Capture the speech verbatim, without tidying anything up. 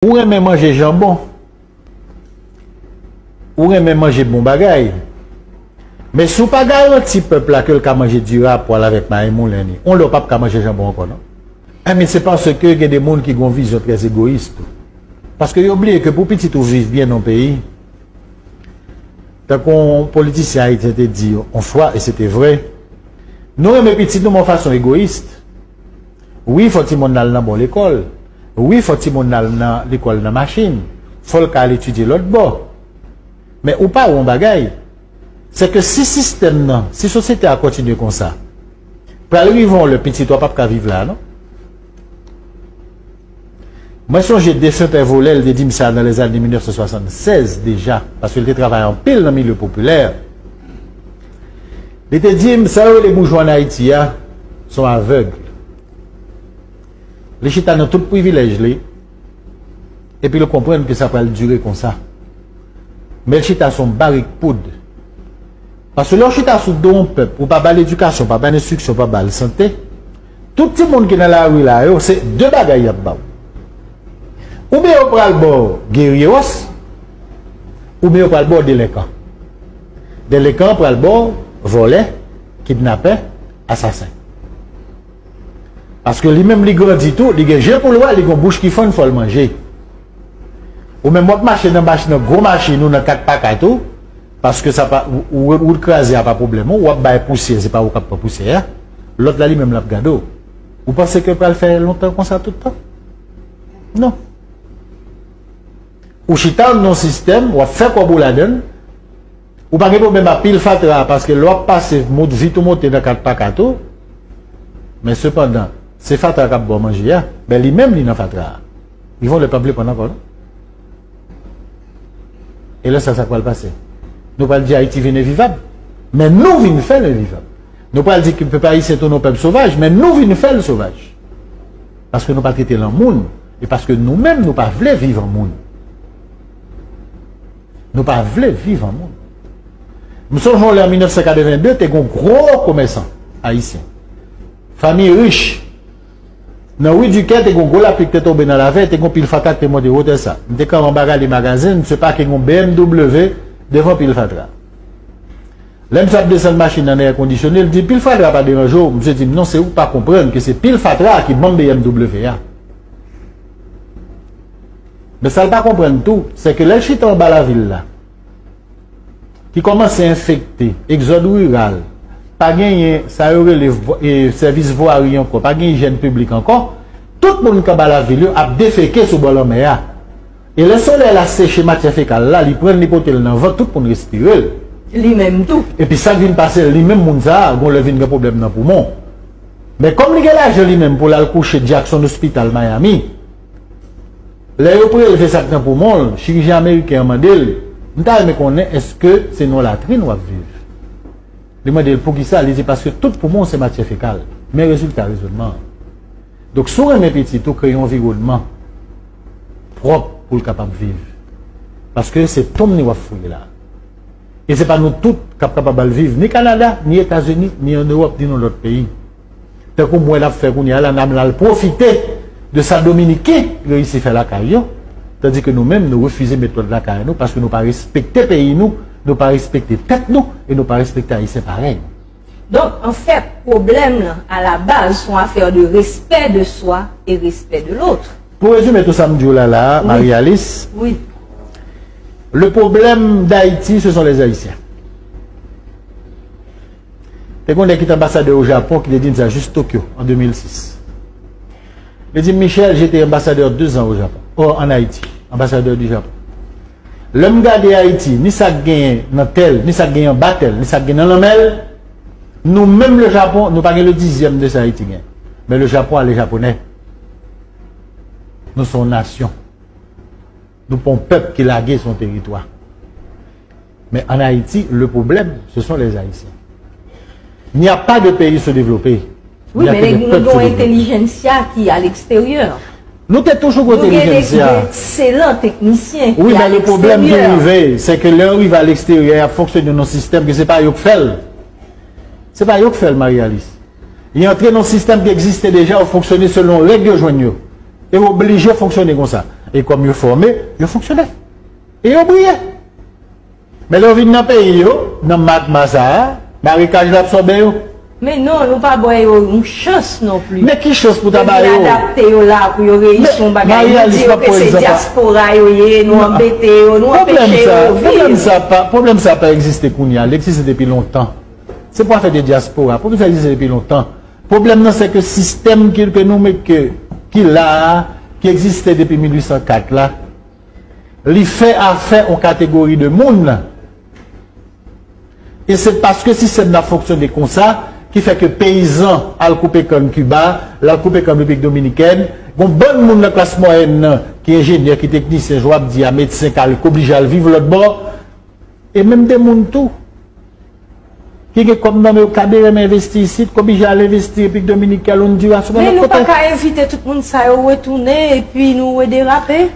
Ou renmen manje janbon. Ou renmen manje bon bagay. Men si w pa garanti pèp la ke l ka manje diri a pwal avèk mayi moulen li, on lè w p ap ka manje janbon ankò non. Enben se paske gen de moun ki gen yon vizyon trè egoyis tou. Paske yo bliye ke pou pitit ou viv byen nan yon peyi, tankou yon politisyen ayisyen te di yon fwa, e se te vre, nou renmen pitit nou men yon fason egoyis. Wi, fò timoun nan al nan bon lekòl. Wi, fò timoun nan al nan lekòl nan machin. Fò l ka al etidye lòt bò. Men ou pa wè yon bagay, se ke si sistèm nan, si sosyete a kontinye konsa, pral rive yon lè pitit ou a p ap ka viv la a non. Mwen sonje defen Pè Volè, l te di m sa nan lèzane mil nèf san swasannsèz deja, paske l te travay anpil nan milye popilè. Li te di m, sa yo rele boujwa ann Ayiti a, se yon avèg. Li chita nan tout privilèj li, epi l konprann ke sa pral dire konsa. Men l chita sou yon barik poud. Paske lè w chita sou do yon pèp, ou pa ba l edikasyon, pa ba l enstriksyon, pa ba l sante, tout timoun ki nan lari la yo, se de bagay y ap ba w. Oubyen yo pral ba w geryeros, oubyen yo pral ba w delenkan. Delenkan an pral ba w vòlè, kidnapè, asasen. Paske li menm li grandi tou, li gen je pou l wè, li gen bouch ki fann, fò l manje. Ou menm w ap mache nan mach-, nan gwo machin ou nan kat pa kat ou, paske sa pa, ou, ou, wout kraze a pa pwoblèm ou, w ap bay pousyè, se pa ou k ap pran pousyè a. Lòt la li menm l ap gade w. Ou panse ke pral fè lontan konsa tout tan? Non. Ou chita nan yon sistèm, w ap fè kòb ou ladan l, ou pa gen pwoblèm ak pil fatra a, paske lè w ap pase, mout vit ou monte nan kat pa kat ou, men sepandan, se fatra k ap ba w manje a, men li menm li nan fatra a. Li gen yon lè l p ap vle pran ankò non. E lè sa, sa k pral pase? Nou pral di Ayiti vin envivab, men nou vin fè l envivab. Nou pral di ke pèp ayisyen tounen yon pèp sovaj, men nou vin fè l sovaj. Paske nou pa trete l an moun, e paske nou menm nou pa vle viv an moun. Nou pa vle viv an moun. M sonje yon lè an mil nèf san katreven de, te gen yon gwo komèsan ayisyen. Fanmi rich. Nan Rue du Caire, te gen yon gwo lapli ki te tonbe nan lavè, te gen yon pil fatra ki te monte wotè sa. M te kanpe anba rale magazen, misye pake yon B M W devan pil fatra. Lè misye ap desann machin nan nan èkondisyone, l di, "Pil fatra pa deranje w?" Misye di m, "Non, se ou k pa konprann ke se pil fatra ki ban m B M W a." Men sa l pa konprann tou, se ke lè l chita anba lavil la, ki kòmanse enfekte, egzòd riral, pa genyen sa yo rele vo-, e, sèvis vwari ankò, pa gen ijyèn piblik ankò, tout moun k anba lavil yo ap defeke sou bò lanmè a. E lè solèy la seche matyè fekal la, li pran l, li pote l nan vant, tout moun respire l. Li menm tou. Epi sa k vin pase l, li menm moun sa a, gon lè vin gen pwoblèm nan poumon. Men kòm li gen lajan li menm pou l al kouche Jackson Hospital Miami, lè yo prelve sa k nan poumon l, chirijyen ameriken an mande l, "M ta renmen konnen èske se nan yon latrin w ap viv?" Li mande l, "Poukisa?" Li di, "Paske tout poumon w se matyè fekal." Men rezilta rezònman an. Donk, si w renmen pitit ou, kreye yon anviwònman pwòp pou l kapab viv. Paske se tonm li w ap fouye la. E se pa nou tout k ap kapab al viv ni Kanada, ni Etazini, ni ann Ewòp, ni nan lòt peyi. Tankou m wè l ap fè kounye a la, n a, n al pwofite de sa Dominiken reyisi fè lakay yo, tandi ke nou menm, nou refize met lòd lakay nou, paske nou pa respekte peyi nou, nou pa respekte tèt nou, e nou pa respekte Ayisyen parèy nou. Donk, anfèt, pwoblèm lan, à la base, se yon afè de respect de soi et respect de l'autre. Pou rezime tout sa m di w la la a, Marie Alice, le problème d'Haïti, ce sont les Haïtiens. Te gen yon nèg ki te anbasadè o Japon ki te di m sa jis Tokyo, an de mil sis. Li di m, "Michel, j'étais ambassadeur deux ans au Japon, oh, en Haïti, ambassadeur du Japon. Lè m gade Ayiti, ni sa k genyen nan tè l, ni sa k genyen anba tè l, ni sa k genyen nan lanmè l, nou menm le Japon, nou pa gen le dizyèm de sa Ayiti genyen. Men le Japon a les Japonais. Nou se yon nasyon. Nou pa yon pèp ki lage sou yon teritwa." Men ann Ayiti, le problème, ce sont les Haïtiens. Il n'y a pas de pays sous-développé. Wi, men nou gen yon entèlijensya ki a leksteryè. Nou te toujou gen entèlijensya. Nou gen de, de ekselan teknisyen ki a leksteryè. Wi, men le pwoblèm ki rive, se ke lè yo rive a leksteryè, y ap fonksyone nan yon sistèm ke se pa yo k fè l. Se pa yo k fè l, Marie Alice. Yo antre nan yon sistèm ki egziste deja, yo fonksyone selon règ yo jwenn yo. E yo oblije fonksyone konsa. E kòm yo fòme, yo fonksyone. E yo briye. Men lè yo vin nan peyi yo, nan magma sa a, marekaj la absòbe yo. Men non, nou pa ba yo yon chans non pli. Men ki chans pou ta ba yo? Adapte yo la pou yo reyisi yon bagay. Nou di yo ke se dyaspora yo ye, nou anbete yo, nou anpeche yo viv. Pwoblèm sa pa egziste kounye a, li egziste depi lontan. Se pou afè de dyaspora, pwoblèm sa egziste depi lontan. Pwoblèm nan se ke sistèm ki ke nou met ke ki la a, ki egziste depi mil uit san kat la, li fè afè yon kategori de moun. E se paske sistèm nan fonksyone konsa ki fè ke peyizan al koupe kann Kiba, l al koupe kann Repiblik Dominikèn, gon bann moun nan klas mwayèn nan ki enjenyè, ki teknisyen, jan w ap di a, medsen, k al k oblije al viv lòt bò. E menm de moun tou ki gen kòb nan men yo, k ta byen renmen envesti isit, k oblije al envesti Repiblik Dominikèn, Honduras, oubyen lòt kote. Men nou pa ka envite tout moun sa yo retounen epi nou rederape.